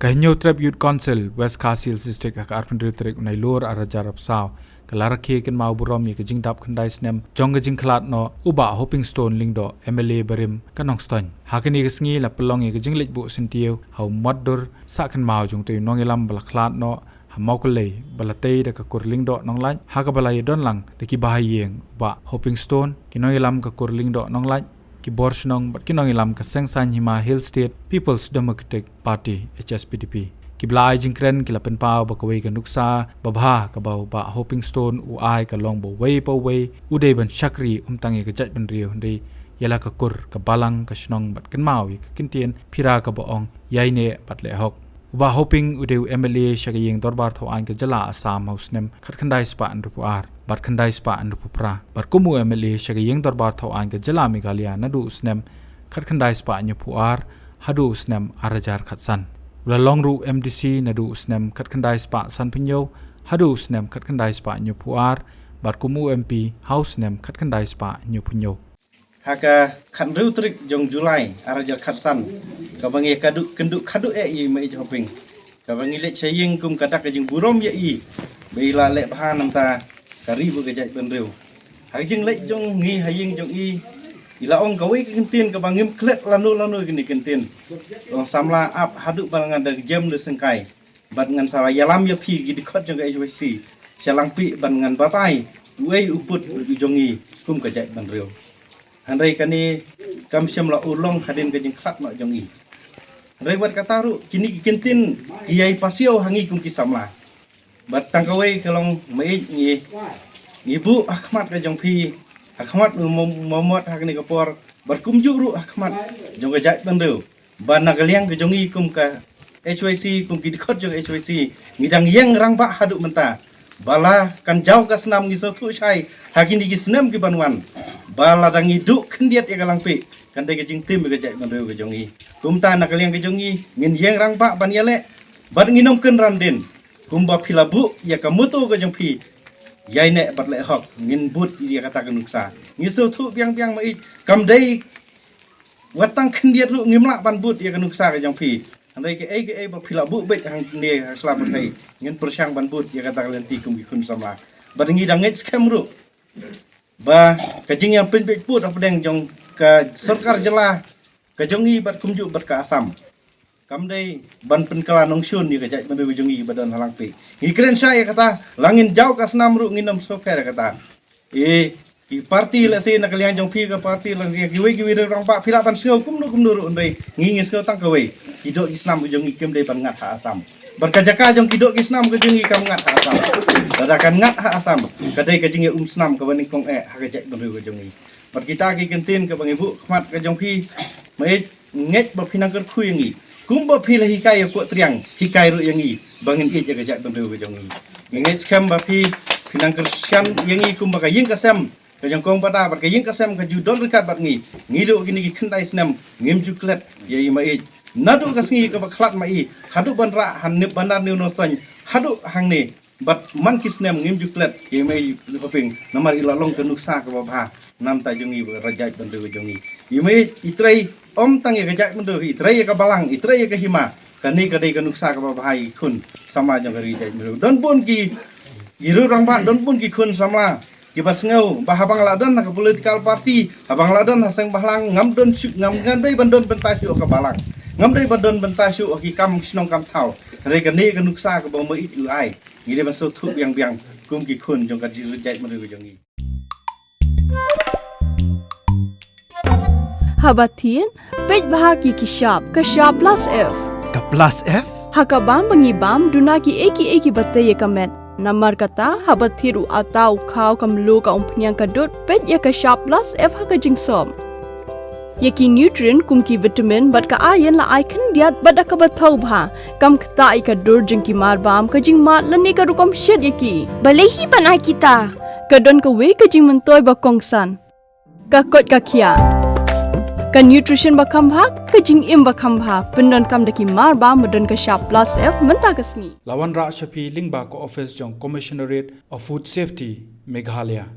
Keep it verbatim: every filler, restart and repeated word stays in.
Ka Hynñiewtrep Youth Council West Khasi Hills District ha ka arphew hynriew tarik u Nailur arhajar arphew saw ka la rakhe kynmaw burom ïa ka jingdap khyndai snem jong ka jingkhlad noh u Bah Hoping Stone Lyngdoh, M L A barim ka Nongstoiñ. Ha kane ka sngi la pynlong ïa ka jingleit buh syntiew ha u mot dur sah kynmaw jong utei u nongïalam ba la khlad noh ha Mawkyllei ba la tei da ka kur Lyngdoh Nonglait, ha kaba la ïadon lang da ki bahaïing u Bah Hoping Stone, ki nongïalam ka kur Lyngdoh Nonglait, ki bor shnong bad ki nongïalam ka Seng Saiñ Hima Hill State People's Democratic Party, H S P D P. Kiba la ai jingkren ki la pynpaw ba kawei ka nuksa babha kaba u Bah Hoping Stone u ai ka long ba uwei pa uwei u dei ban shakri, ym tang ïa ka jaitbynriew hynrei ïa la ka kur, ka balang, ka shnong bad kynmaw ïa ka kyntien phira kaba ong ïaineh bad leh hok. U Bah Hoping u dei u M L A sha ka ïing dorbar thawaiñ ka jylla Assam ha u snem khatkhyndai spah hynriewphew ar bad khyndai spah hynriewphew phra bad kum u M L A sha ka ïing dorbar thawaiñ ka jylla Meghalaya naduh u snem khatkhyndai spah hynñiewphew ar haduh u snem arhajar khatsan. U la long ruh M D C naduh u snem khatkhyndai spah sanphew hynñiew haduh u snem khatkhyndai spah hynñiewphew ar bad kum u M P ha u snem khatkhyndai spah hynñiewphew hynñiew. Ha ka khathynriew tarik jong July arhajar khatsan, kaba ngi kynduh, kynduh khadduh eh ïa i Maieit Hoping, kaba ngi leit sha ïing kum ka dak ka jingburom ïa i ba i la leh bha na ka bynta ka ri bad ka jaitbynriew. Ha ka jingleit jong ngi ha ïing jong i, i la ong kawei ka kyntien kaba ngim klet lano lano, kane ka kyntien, ong samla, ap haduh ba ngan da jem da syngkai bad ngan sa ïalam ïa phi ki dkhot jong ka H Y C sha Langpih bad ngan batai uei u pud u jong i kum ka jaitbynriew. Hynrei kane kam shym la urlong hadien ka jingkhlad noh jong i. Hynrei wat kata ruh kine ki kyntien ki ïai pasiaw ha ngi kum ki samla. Bad tang kawei ka long, Maieit, ngi, ngi buh ha khmat ka jong phi, ha khmat u mo-, mo-, mot ha kane ka por, bad kumjuh ruh ha khmat jong ka jaitbynriew, ba na ka liang ka jong ngi kum ka H Y C, kum ki dkhot jong ka H Y C, ngi dang ïeng rangbah haduh mynta ba la kan jaw ka snam. Ngi sngewthuh shai ha kine ki snem ki ban wan ba la dang ngi duh khyndiat ïa ka Langpih, kan dei ka jingtim ïa ka jaitbynriew ka jong ngi. Kumta na ka liang ka jong ngi ngin ïeng rangbah ban ïaleh bad ngin ym kynran dien. Kumba phi la buh ïa ka motto ka jong phi, ïaineh bad leh hok, ngin bud ïa kata ka nuksa. Ngi sngewthuh biang biang, Maieit, kam dei wat tang khyndiat ruh ngim lah ban bud ïa ka nuksa ka jong phi. Hynrei kaei kaei ba phi la buh beit hangne ha sla pyrthei, ngin pyrshang ban bud ïa kata ka lynti kum ki khun samla. Bad ngi dang ngeit skhem ruh ba ka jingïapynbeit pud hapdeng jong ka sorkar jylla ka jong ngi bad kumjuh bad ka Assam kam dei ban pynkylla nongshun ïa ka jaitbynriew jong ngi ba don ha Langpih. Ngi kren shai ïa kata, la ngin jaw ka snam ruh ngin ym sngewpher ïa kata. Eh, ki party lehse na ka liang jong phi, ka party lehse kiwei kiwei rangbah, phi lah ban sngew kumno kumno ruh, hynrei ngi ngi sngew tang kawei, ki doh ki snam u jong ngi kim dei ban ngat ha Assam. Bad ka jaka jong ki doh ki snam ka jong ngi kam ngat ha Assam. Lada kan ngat ha Assam, ka dei ka jingïaumsnam kaba nyngkong eh ha ka jaitbynriew ka jong ngi. Bad kita ki kyntien kaba ngi buh khmat ka jong phi, Maieit, ngeit ba phi nang kyrkhu ïa ngi. Kumba phi la hikai ïa Poh Triang, hikai ruh ïa ngi ba ngin ïeit ïa ka jaitbynriew ka jong ngi. Ngi ngeit skhem ba phi, phi nang kyrshan ïa ngi kumba ka ïing ka sem ka jong kong Bada bad ka ïing ka sem ka ju don ryngkat bad ngi. Ngi duh kine ki khyndai snem ngim ju klet ïa i Maieit. Naduh ka sngi kaba khlad ma i haduh ban rah ha Nip Bandar New Nongstoiñ haduh hangne. Bad man ki snem ngim ju klet ïa i Maieit Hoping, namar i la long ka nuksa kaba bha na ka bynta jong ngi bad ka jaitbynriew jong ngi. I Maieit i trei ym tang ïa ka jaitbynriew, i trei ïa ka balang, i trei ïa ka hima. Kane ka dei ka nuksa kaba bha ïa ki khun samla jong ka ri jaitbynriew. Don bun ki, ki rangbah, don bun ki khun samla kiba sngew ba haba nga la don ha ka political party, haba nga la don ha seng bhalang, ngam don shuh, ngam, ngam dei ban don bynta shuh ha ka balang, ngam dei ban don bynta shuh ha ki kam shnong kam thaw. Hynrei kane ka nuksa kaba u Maieit u ai, ngi dei ban sngewthuh biang biang kum ki khun jong ka ri jaitbynriew jong ngi. Haba thied, peit bha ki ki shap, ka shap plus F. Ka plus F? Ha ka bam ba ngi bam, duna kiei kiei kiba tei ïa ka met. Namar kata, haba thied u atta, u khaw, ka mluh, ka umphniang, ka dud, peit ïa ka shap plus F ha ka jingsop. Ïa ki nutrient kum ki vitamin bad ka iron la ai khyndiat bad da kaba thaw bha. Kam ktah ïa ka dur jong ki mar bam, ka jingmad lane ka rukom shet ïa ki. Balei hi ban ai kita? Ka don kawei ka jingmyntoi ba kongsan. Ka koit ka khiah. Ka nutrition ba kham bha, ka jingim ba kham bha. Pyndonkam da ki mar bam ba don ka shap plus F mynta ka sngi. La wanrah sha phi lyngba ka office jong Commissionerate of Food Safety, Meghalaya.